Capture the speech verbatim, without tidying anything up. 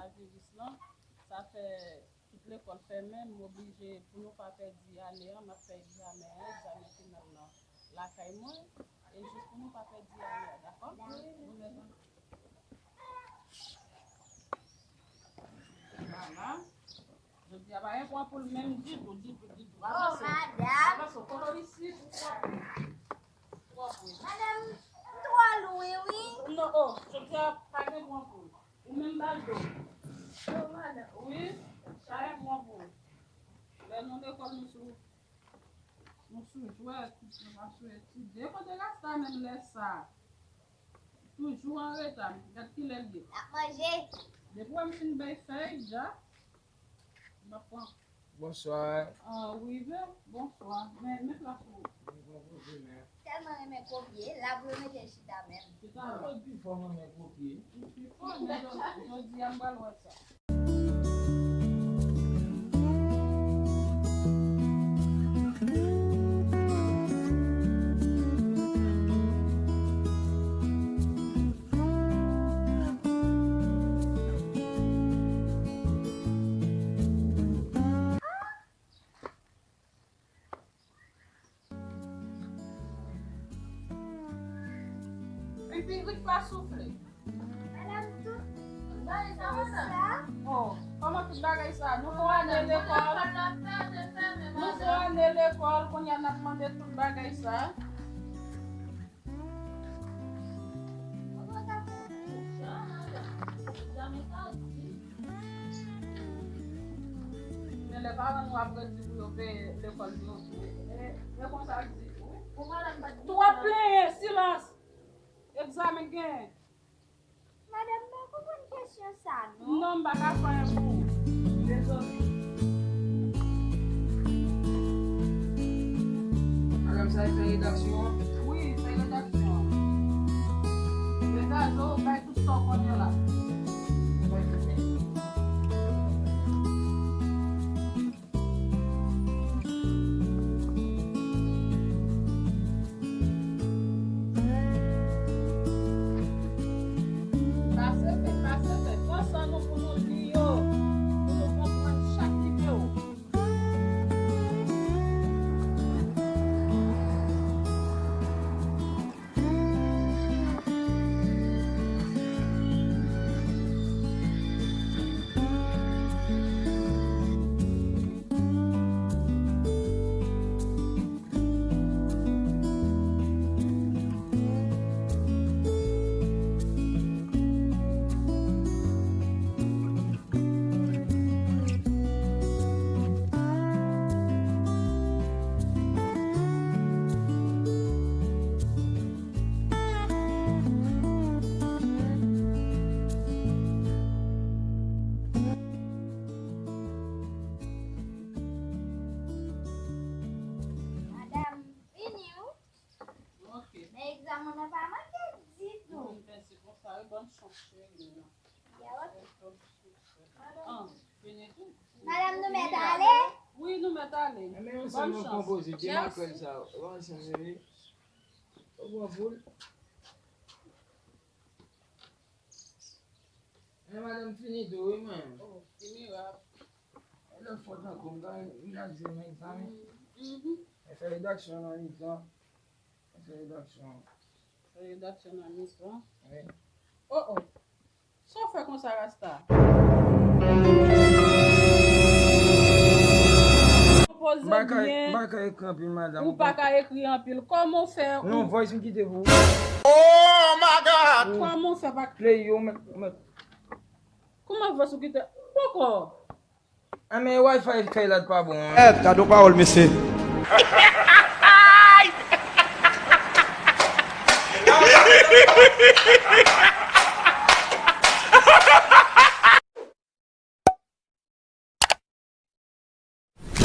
Koronaviris lan, sa fè tout lekòl fèmen, m oblije, pou nou pa pèdi ane an, m ap fè egzamen an, egzamen final lan lakay mwen, e jis pou nou pa pèdi ane an, dakò? Dakò. Nou mèt an. Vwala. Jodi a pa gen pran poul menm ditou, ditou, ditou. Oh, avanse. Madanm. Avanse, kolo isit, ou pran poul. Ou pran poul. Madanm, m twò lwen, wi. Non, oh, jodi a pa gen pran poul. Ou menm ba l do. Oh, madanm. Wi, chaje pran poul. Lè nou lekòl, nou sou, nou sou jwèt, nou pa sou etidye. Kote rasta menm lè sa? Toujou anreta, gad kilè l ye. L ap manje. Depi w wè m fin bay fèy, dja, m ap pran. Bonswa. Ah, rive, bonswa. Men, men plas ou. M pran kote, men. Tèlman renmen kopye, l ap remete l chita menm. Chita la. Mwen pi fò mwen men kopye. Ou pi fò, men jodi a m pral wè sa. Pipi, rit pa soufle. Madanm, tout bagay sa, madanm. Oh, kòman tout bagay sa? Nou fè ane lekòl. Nou fè ane lekòl, kounye a n ap mande tout bagay sa. Men lè paran nou ap redi pou yo peye lekòl yo, e, e konsa l di, wi. Twòp plenyen, silans. Egzamen gen. Madanm, m pa konprann kesyon sa, non. Non, m pa ka fè anyen pou ou. Dezole. Madanm, sa e fè redaksyon an? Wi, fè redaksyon an. Degaje w, bay tout sa w konnen la. Bay tout sa. Pase fè, pase fè. Pran san nou pou nou li yo, pou nou konprann chak nimewo. Madanm, fini, wi. Ok. Men egzamen an pa manke ditou. Mwen fè se konsa, wi, bòn chans, cheri, men non. Ya, ok. Ah, fini tou. Madanm, nou mèt ale? Wi, nou mèt ale. Bòn chans. Bòn chans, cheri. Ou bon poul. Men madanm fini tou, wi, mwen. Oh, fini rap. E lòt fwa tankou m ta, m ta di se men egzamen. Mhm. E fè redaksyon nan mitan. E fè redaksyon. Fè redaksyon nan mitan. Wi. Oh, oh. Sa w fè konsa, Rasta? Poze byen. M pa ka ekri anpil, madanm. Ou pa ka ekri anpil. Kòman w fè? Non, voice m kite pou ou. Oh my God! Kòman w fè pa play yo, mèt, mèt. Kòman voice ou kite? Poko. Ah, men Wi-Fi kay la t pa bon, an. Èt, gad yon pawòl, mesye.